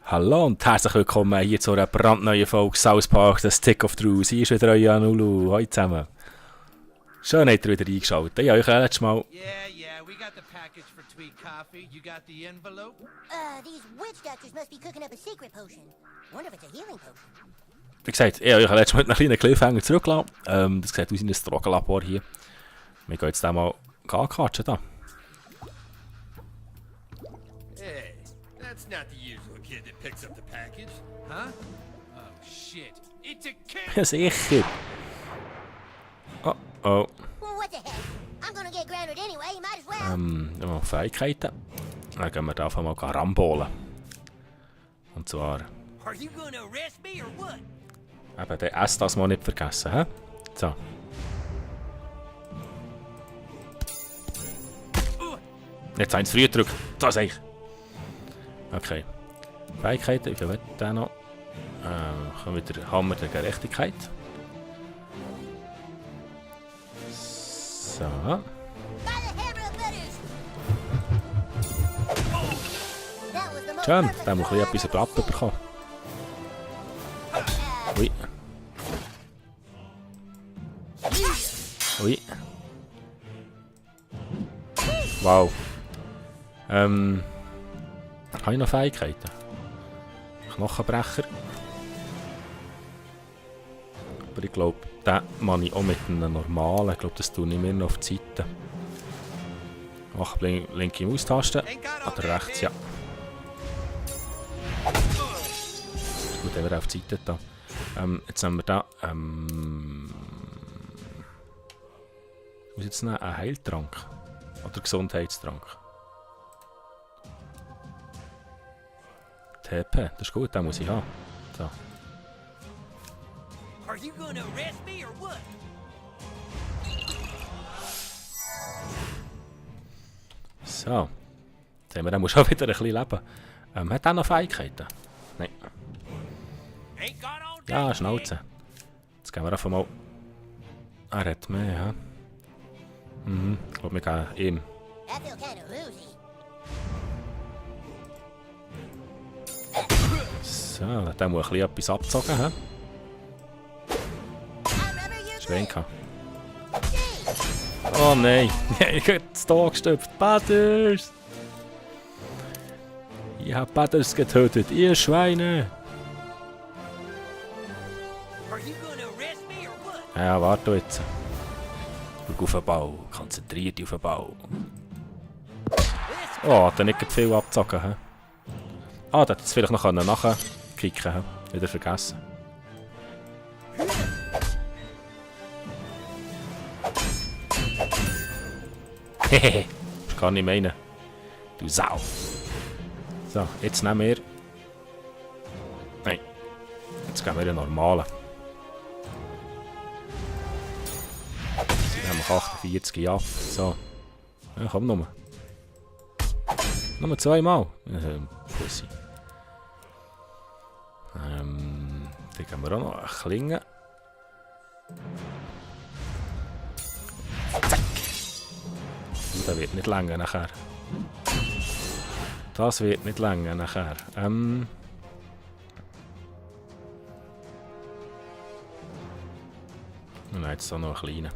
Hallo und herzlich willkommen hier zu einer brandneuen Folge South Park, das Stick of Truth. Hier ist wieder euer Nulu. Hallo zusammen. Schön, habt ihr wieder eingeschaltet. Ich habe euch letztes Mal... Yeah, we got the package for Tweed Coffee. You got the envelope? These witch doctors must be cooking up a secret potion. Wonder if it's a healing potion. Wie gesagt, ich habe euch letztes Mal mit einem kleinen Cliffhanger zurückgelassen. Das sieht aus wie ein Drogenlabor hier. Wir gehen jetzt mal anquatschen da. Hey, that's not the usual kid that picks up the package. Huh? Oh, shit. It's a kid! Ja, sicher. Oh, oh. Well, what the heck? I'm gonna get grounded anyway, might as well. Dann haben wir Fähigkeiten. Dann gehen wir da einfach mal rambolen. Und zwar... Are you gonna arrest me or what? Eben, den S das mal nicht vergessen, hä? So. Jetzt eins früher drücken. Das ich. Okay. Fähigkeiten, wie viel wird der noch? Kommen wieder Hammer der Gerechtigkeit. So. By the hair of butters. That was the most Schön, perfect der muss ein throw bisschen I've ever Blatt bekommen. Ui. Ui. Wow. Habe ich noch Fähigkeiten? Knochenbrecher. Aber ich glaube, den mache ich auch mit einem normalen. Ich glaube, das tue ich mir noch auf die Seite. Mach linke Maustaste. Oder rechts, ja. Gut, dann wir auf die Seite da. Jetzt haben wir da. Was ist jetzt noch? Ein Heiltrank? Oder Gesundheitstrank? TP, das ist gut, den muss ich haben. So. Are you gonna arrest me or what? So. Jetzt haben wir, der muss auch wieder ein bisschen leben. Hat er noch Fähigkeiten? Nein. Ain't got all day. Ja, Schnauze. Jetzt gehen wir einfach mal... Er hat mehr, ja. Mhm, ich glaube, wir gehen ihm. I feel kind of woozy. So, der muss ein bisschen etwas abzogen, hä? Schwenken. Oh nein, ich habe das Tor gestopft. Butters! Ich habe Butters getötet, ihr Schweine! Are you gonna arrest me or what? Ja, warte jetzt. Schau auf den Bau, konzentriert dich auf den Bau. Oh, hat er nicht viel abgezogen, hä? Ah, der hätte es vielleicht noch nachher kicken, hä? Wieder vergessen. Hehehe, das kann ich meinen. Du Sau. So, jetzt nehmen wir... Nein. Jetzt geben wir den normalen. Jetzt haben wir 48 ja. So. Ja, komm nochmal. Nochmal zweimal. Pussy. Dann geben wir auch noch eine Klinge. Zack. Das wird nicht länger nachher. Das wird nicht länger nachher. Und jetzt so noch einen kleinen.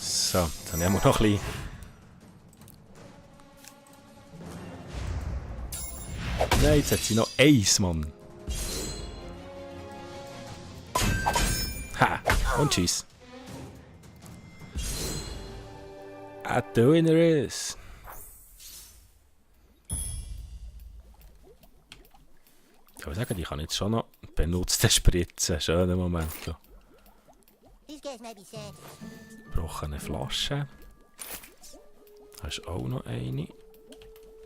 So, dann haben wir noch ein bisschen. Nein, jetzt hat sie noch eins, Mann. Ha! Und tschüss. Der Winner ist. Ich würde sagen, ich kann jetzt schon noch benutzte Spritzen. Schöner Moment. These guys might be sad. Gebrochene Flasche. Da ist auch noch eine.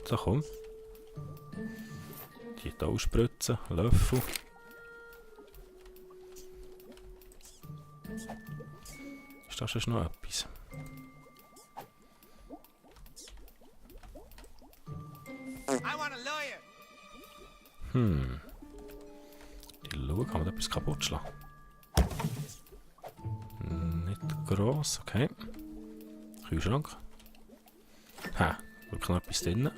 So, komm. Die hier ausspritzen. Löffel. Ist das schon noch etwas? I want a lawyer! Die Lue, kann man da etwas kaputt schlagen? Nicht gross, okay. Kühlschrank. Ha, Wirklich noch etwas drin.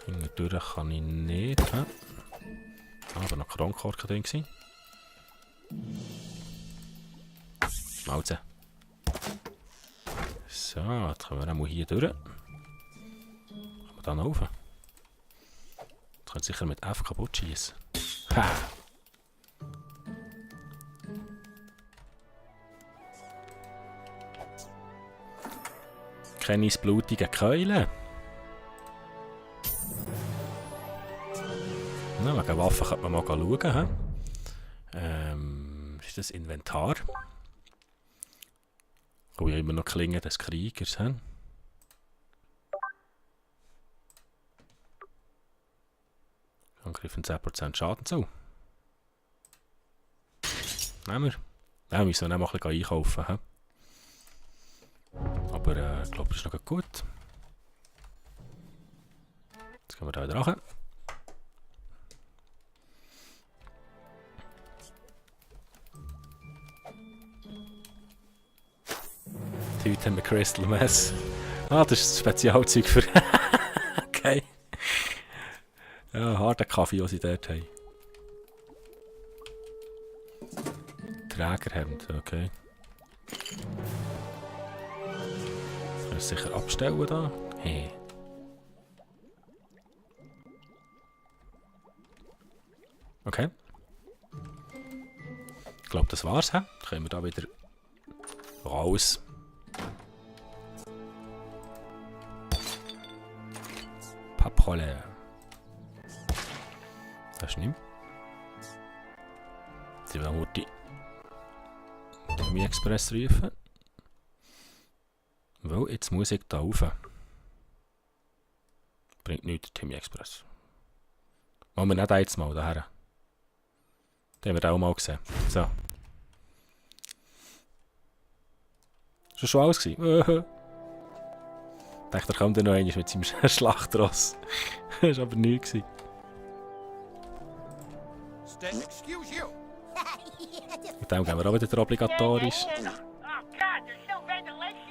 Hinterdurch kann ich nicht. Hä? Aber noch Kronkorken drin gewesen. Schnauze. So, jetzt können wir auch mal hier durch. Kommen wir da noch rauf? Jetzt können wir sicher mit F kaputt schießen. Ha! Keine blutige Keule. Na, wegen Waffen könnte man mal schauen. Ist das Inventar? Oh ja, immer noch Klingen des Kriegers. He? Angriffen 10% Schaden zu. Nehmen wir. Ja, müssen wir noch ein bisschen einkaufen. He? Aber ich glaube, das ist noch gut. Jetzt gehen wir da wieder rein. Heute haben wir Crystal Mess. Ah, das ist das Spezialzeug für... okay. Ja, harter Kaffee, den sie dort haben. Trägerhemd, okay. Das können wir sicher abstellen da. Hey. Okay. Ich glaube, das war's. Dann können wir da wieder raus. Paprolle. Das ist nicht. Sie wollen heute Timmy Express rufen. Weil jetzt muss ich da rauf. Bringt nichts, Timmy Express. Machen wir nicht jetzt mal daher. Den haben wir auch mal gesehen. So. Ist das schon alles gewesen? Ich dachte, er kommt dann noch einmal mit seinem Schlachtross. Das war aber nichts. Excuse you. Mit dem gehen wir auch wieder obligatorisch.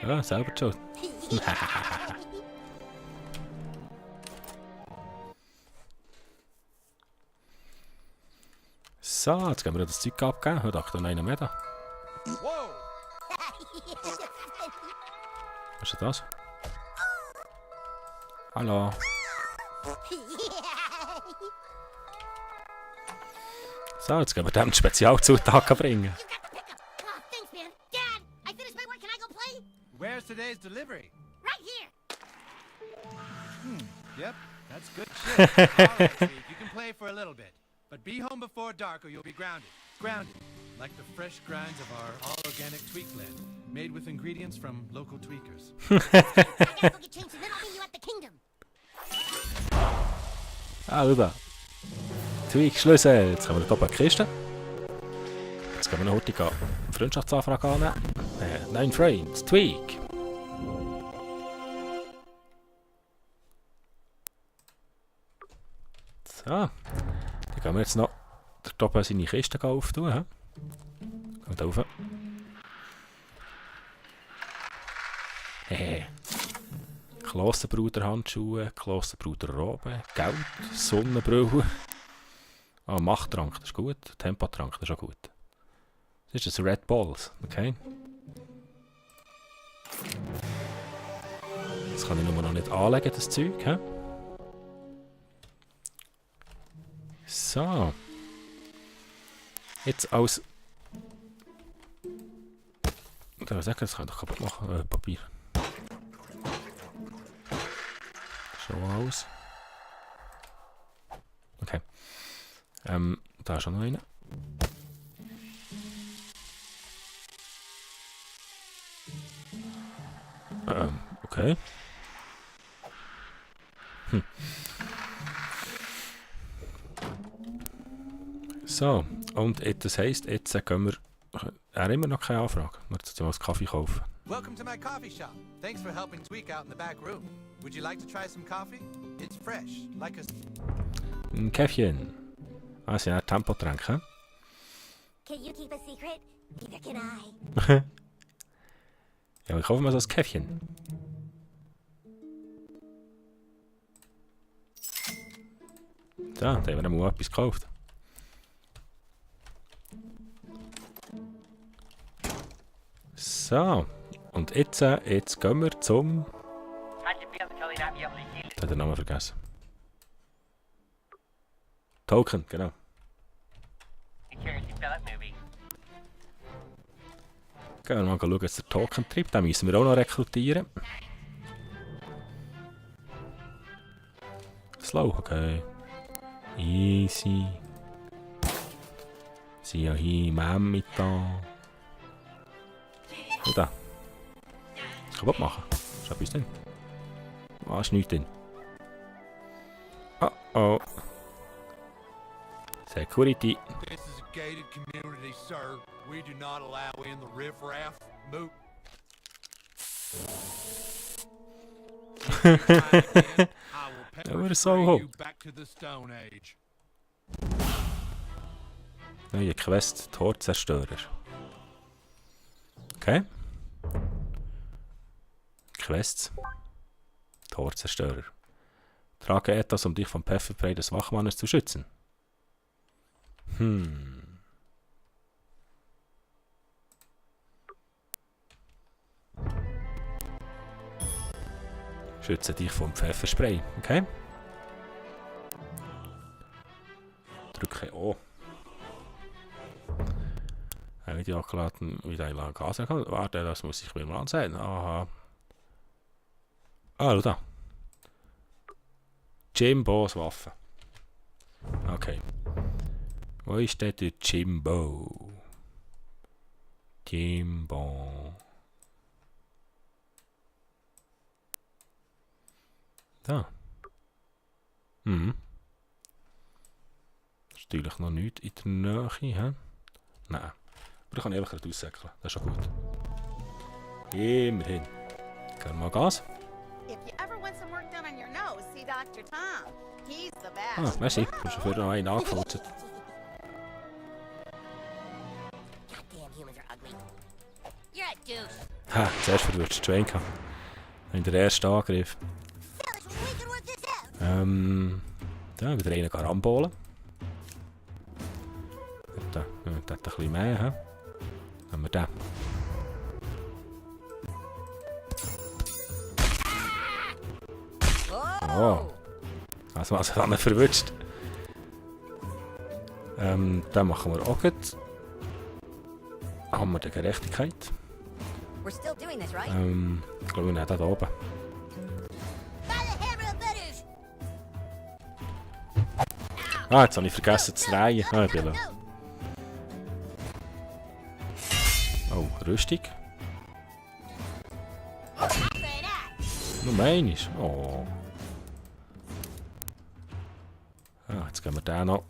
Ja, selber schon. So, jetzt gehen wir das Zeug abgeben. Heute noch einen mehr da. Whoa. Was ist das? Hallo. So, jetzt gehen wir dem die Spezialzutaten bringen. Oh, thanks, man. Dad, I finished my work. Can I go play? Where's today's delivery? Right here. Yep, that's good shit. All right, Tweak, you can play for a little bit. But be home before dark or you'll be grounded. Grounded. Like the fresh grinds of our all-organic tweak blend. Made with ingredients from local tweakers. I gotta go get changed and then I'll meet you at the kingdom. Ah, rüber. Tweak-Schlüssel. Jetzt können wir hier oben die Kiste. Jetzt gehen wir noch heute eine Freundschaftsanfrage annehmen. 9 Frames. Tweak. So. Dann gehen wir jetzt noch der oben seine Kiste auftun. Gehen wir da rauf. Hehe. Klosterbruder-Handschuhe, Klosterbruder-Robe, Geld, Sonnenbrille. Ah, Machttrank, das ist gut. Tempotrank, das ist auch gut. Das ist das Red Balls, okay. Das kann ich nur noch nicht anlegen, das Zeug. He? So. Jetzt als... Ich würde sagen, das kann ich doch kaputt machen. Papier. So aus. Okay. Da ist schon noch einer. Okay. So, und das heisst, jetzt gehen wir... Er hat immer noch keine Anfrage. Wir müssen mal einen Kaffee kaufen. Welcome to my coffee shop. Thanks for helping Tweak out in the back room. Would you like to try some coffee? It's fresh, like a... Ein Käffchen. Ah, das sind auch Tempotränke. Can you keep a secret? Neither can I. Ja, ich hoffe mal so ein Käffchen. Da haben wir mal etwas gekauft. So. Und jetzt gehen wir zum... Ich habe den Namen vergessen. Token, genau. Gehen wir mal schauen, was der Token treibt. Den müssen wir auch noch rekrutieren. Slow, okay. Easy. Sie ja hier Mem mit da. Und da. Kaputt machen. Ist etwas drin? Ah, ist nichts drin. Oh oh. Security. This is a gated community, sir. We do not allow in the riffraff. Moot. We're so hope. You back to the Stone Age. Neue Quest, Torzerstörer. Okay. Quests. Torzerstörer. Trage etwas, um dich vom Pfefferspray des Wachmannes zu schützen. Schütze dich vom Pfefferspray, okay? Drücke O. Video angeladen, wie der lang Gas kann. Warte, das muss ich mir mal ansehen. Aha. Ah, schau da. Jimbos Waffe. Okay. Wo ist denn der Jimbo? Jimbo. Da. Mhm. Das ist natürlich noch nichts in der Nähe, hä? Nein. Aber da kann ich einfach raussäckeln. Das ist schon gut. Immerhin. Gehen wir mal Gas. If you ever want some work done on your nose, see Dr. Tom. He's the Ah, best. merci. Du hast schon vorher noch einen angefotzt. Goddamn humans are ugly. You're a douche. Ha, zuerst verwirrt Train gehabt. In der ersten Angriff. Fellas, we can work this out. Da wieder einen Karambolen. Da hat ein bisschen mehr. He? Haben wir den. Oh. Also haben wir verwünscht. Dann machen wir auch gut. Haben wir die Gerechtigkeit. We're still doing this, right? Ich glaube, wir nehmen den da oben. By the hammer of butters. Ah, jetzt habe ich vergessen zu drehen. Ah, ich bin No. Oh, Rüstung. For that. Nur einiges. Oh. Ah, jetzt gehen wir den noch.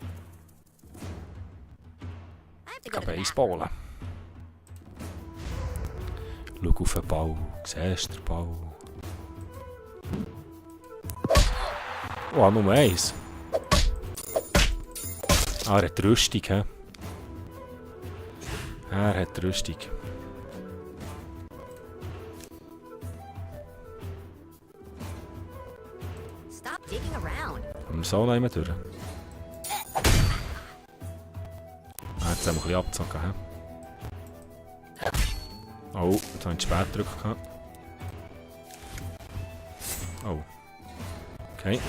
I have to go to the Baseballen. Schau auf den Bau. Siehst du den Bau? Oh, nur eins. Ah, er hat Rüstung, hä? Er hat Rüstung. Stop digging around. Kommen wir so noch einmal durch? Ah, jetzt haben wir ein bisschen abgezogen, hä? Oh, jetzt habe ich spät gedrückt. Oh. Okay.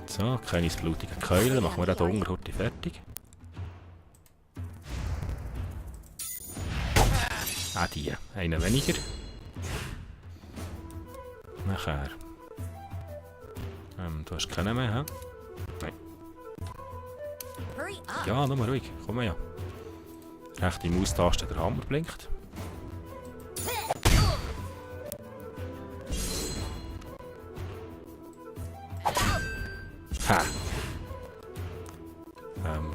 So, kleines blutige Keule. Dann machen wir den da unten heute fertig. Ah, die. Einen weniger. Nachher. Du hast keinen mehr, hä? Nein. Hurry up. Ja, nur mal ruhig. Komm ja. Rechte Maustaste, der Hammer blinkt. Ha!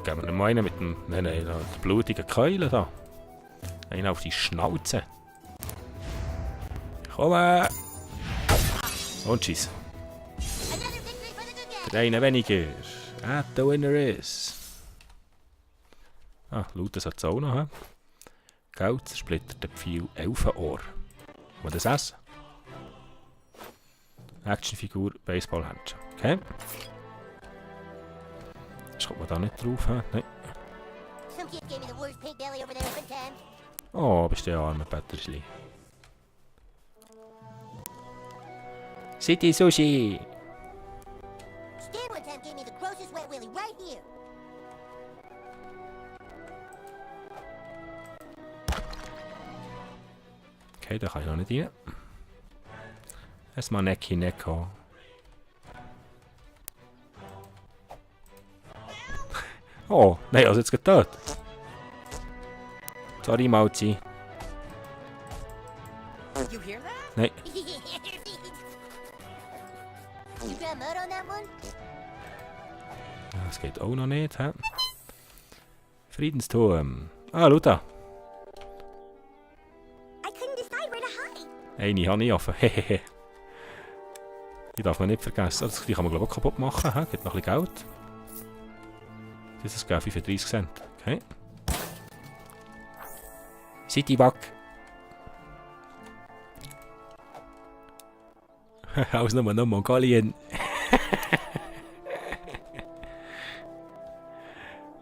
Geben wir noch einen mit dem der blutigen Keule da. Einen auf die Schnauze. Komm! Und tschüss. Another victory for the good guys. Der eine weniger. Ah, der Winner ist. Ah, Looten hat es auch noch. He? Geld zersplittert der Pfeil Elfenohr. Kann man das essen? Actionfigur, Baseballhändchen. Okay. kommt man da nicht drauf. He? Nein. Some kid gave me the worst pink belly over there one time. Oh, bist du ja armer Petterschli. City Sushi! Stan one time gave me the grossest wet willy right here. Okay, da kann ich noch nicht rein. Erstmal Necki Necko. Oh, nein, also jetzt getötet. Sorry, Mauzi. You hear that? Nein. You got mud on that one? Das geht auch noch nicht, hä? Friedensturm. Ah, schau da. I couldn't decide where to hide. Eine habe ich offen. Hehehe. Die darf man nicht vergessen. Die kann man, glaube ich, auch kaputt machen. He? Gibt noch ein bisschen Geld. Das ist 35 Cent. Okay. Citybug. Aus nur noch Mongolien.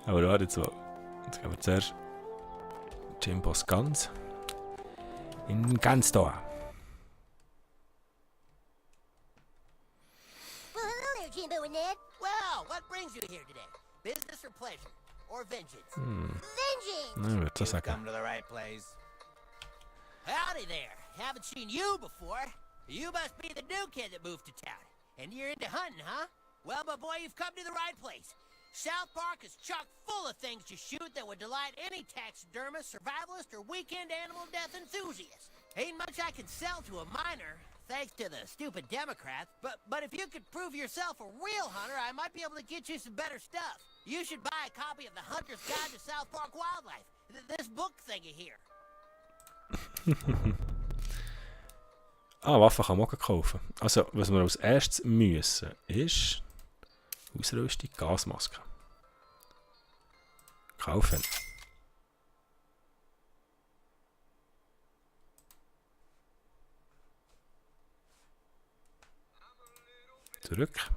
Aber warte jetzt mal. Jetzt gehen wir zuerst Jimbos Guns. In Gunstor. Well, hello there, Jimbo and Ned. Well, what brings you here today? Business or pleasure? Or vengeance? Vengeance! Na, würde ich sagen. Come to the right place. Howdy there. Haven't seen you before. You must be the new kid that moved to town. And you're into hunting, huh? Well, my boy, you've come to the right place. South Park is chock full of things to shoot that would delight any taxidermist, survivalist, or weekend animal death enthusiast. Ain't much I can sell to a minor, thanks to the stupid Democrats, but if you could prove yourself a real hunter, I might be able to get you some better stuff. You should buy a copy of The Hunter's Guide to South Park Wildlife. This book thingy here. Ah, Waffen kann man auch kaufen. Also, was wir als erstes müssen, ist Ausrüstung, Gasmaske. Kaufen. Zurück.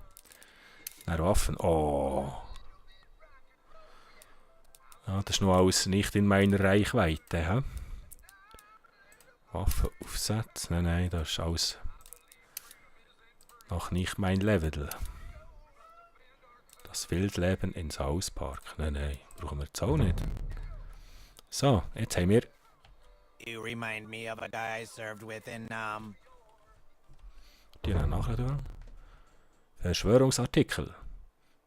Nach Waffen. Oh. Ja, das ist noch alles nicht in meiner Reichweite. He? Waffen aufsetzen. Nein, nein, das ist alles noch nicht mein Level. Das Wildleben in South Park. Nein, nein, brauchen wir jetzt auch nicht. So, jetzt haben wir... You remind me of a guy I served with in, Die haben nachher da. Verschwörungsartikel.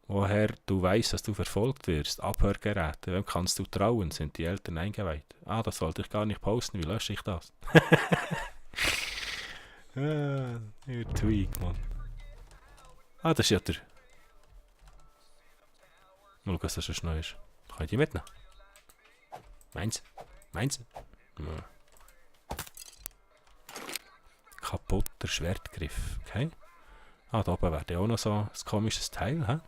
Woher du weißt, dass du verfolgt wirst. Abhörgeräte. Wem kannst du trauen? Sind die Eltern eingeweiht? Ah, das sollte ich gar nicht posten. Wie lösche ich das? Ihr Tweak, Mann. Ah, das ist ja der... Mal schauen, was das schon neu ist. Kann ich die mitnehmen? Meins? Meins? Ja. Kaputter Schwertgriff. Okay. Ah, da oben wäre auch noch so ein komisches Teil. He?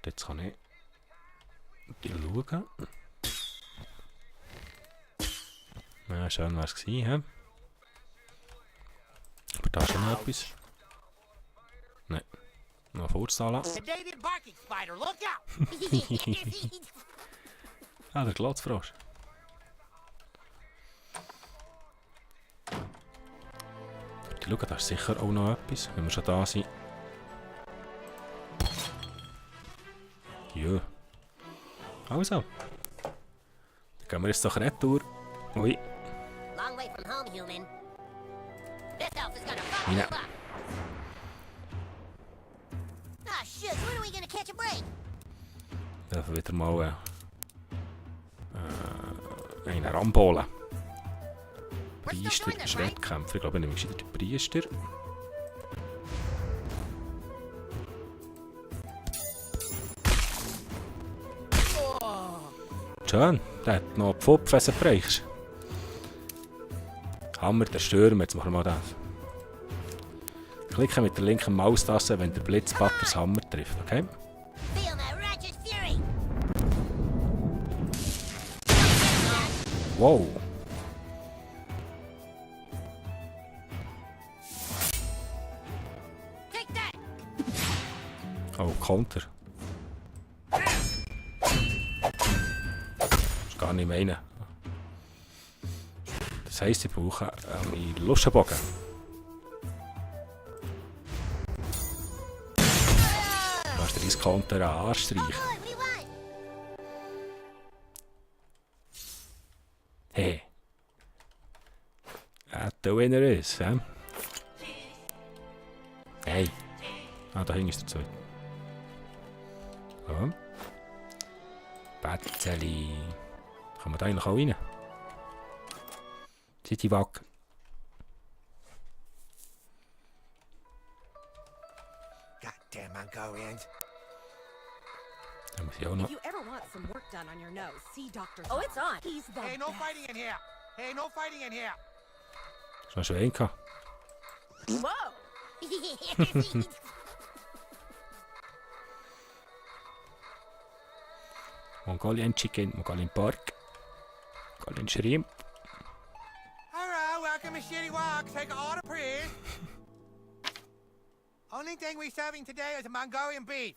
Jetzt kann ich die schauen. Ja, schön wäre es gewesen. Aber da ist noch etwas. Nein. Noch vorzahlen. Canadian barking spider, look out! Ah, der Glotzfrosch. Schauen, da ist sicher auch noch etwas, wenn wir schon da sind. Ja. Also. Dann gehen wir jetzt doch retour. Ui. Long way from home, human. This elf is gonna fuck you Ja. up. Ah, shit, when are we gonna catch a break? Dürfen wieder mal einen Rambolen. Priester, Schwertkämpfer. Ich glaube, ich nehme wieder den Priester. Schön, der hat noch die Pfupf, wenn du brauchst. Hammer, der Stürmer, jetzt machen wir mal das. Klicke mit der linken Maustaste, wenn der Blitzbad das Hammer trifft, okay? Feel my righteous fury. Wow! Take that. Oh, Counter. gar nicht meinen. Das heisst, ich brauche einen Luschenbogen. Du kannst dir dein Konter an den Arsch streichen. Boy, what do you want? Hey. Der Winner ist, hä? Hey. Ah, da hinten ist der zweite. Ja. Batzeli. Kann man da eigentlich auch rein? Citywack. Goddamn Mongolians. Da muss ich auch noch. If you ever want some work done on your nose, see Dr. Oh, it's on. He's the Hey, no best. fighting in here. Hey, no fighting in here. Ist noch schon einen gehabt. Whoa! Mongolian Chicken, Mongolian Pork, Mongolian Shrimp. Hello, welcome to Shitty Walk. Take an order, please. Only thing we're serving today is Mongolian beef.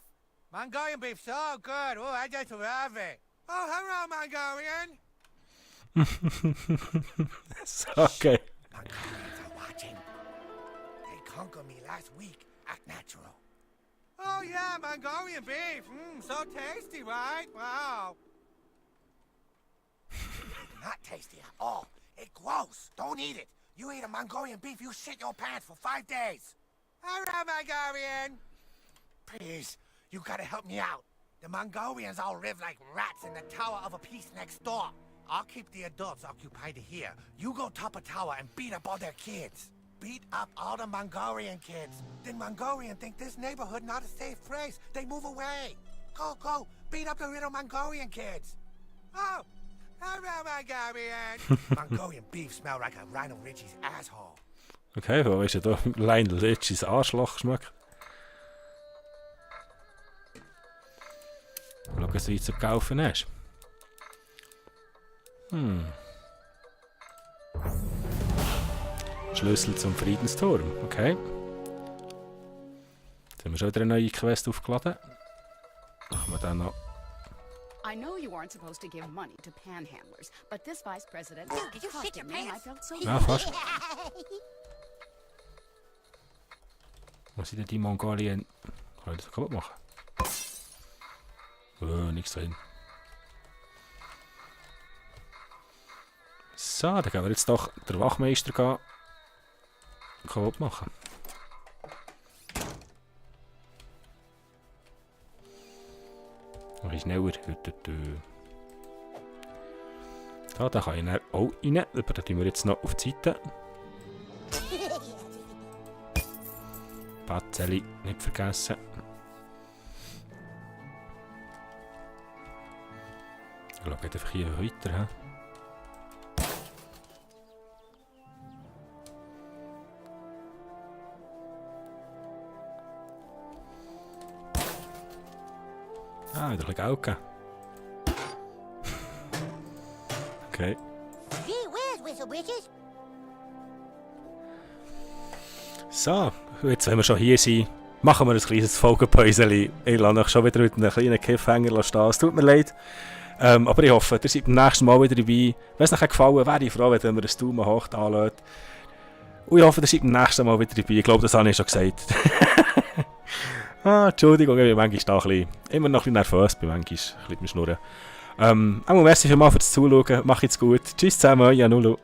Mongolian beef, so good. Oh, I just love it. Oh, hello, Mongolian. So, okay. Mongolians are watching. They conquered me last week. Act natural. Oh, yeah, Mongolian beef. So tasty, right? Wow. Not tasty at all. It's gross. Don't eat it. You eat a Mongolian beef, you shit your pants for 5 days. Hello, Mongolian. Please, you gotta help me out. The Mongolians all live like rats in the Tower of a Peace next door. I'll keep the adults occupied here. You go top a tower and beat up all their kids. Beat up all the Mongolian kids. Then Mongolian think this neighborhood not a safe place. They move away. Go, go. Beat up the little Mongolian kids. Oh, hello, Mongolian. Mongolian beef smell like a Rhino Richie's asshole. Okay, wo ist da Lionel Richie's Arschloch schmeckt? Schau, was du jetzt gekauft hast. Schlüssel zum Friedensturm, okay. Jetzt haben wir schon wieder eine neue Quest aufgeladen. Machen wir dann noch. I know you aren't supposed to give money to panhandlers, but this vice president Did you shit your costed me and I pants? felt so Ja, fast. Was sind denn die Mongolien? Kann ich das kaputt machen? Oh, nichts drin. So, dann gehen wir jetzt doch den Wachmeister kaputt machen. Ein bisschen schneller. Da kann ich dann auch rein. Aber da tun wir jetzt noch auf die Seite. Batzeli nicht vergessen. Ich glaube, geht einfach hier weiter. He? Ah, wieder ein bisschen Geld gegeben. Okay. Gee whiz, Whistle Britches. So, jetzt, wenn wir schon hier sind, machen wir ein kleines Folgenpäuschen. Ich lasse euch schon wieder mit einem kleinen Cliffhanger stehen. Es tut mir leid. Aber ich hoffe, ihr seid beim nächsten Mal wieder dabei. Wenn es euch gefallen hat, wäre ich froh, wenn ihr mir ein Daumen hoch da lässt. Und ich hoffe, ihr seid beim nächsten Mal wieder dabei. Ich glaube, das habe ich schon gesagt. Entschuldigung, ich bin manchmal da immer noch ein bisschen nervös, bin manchmal ein bisschen schnurren. Merci vielmals fürs Zuschauen. Macht's gut. Tschüss zusammen, euer Nulu.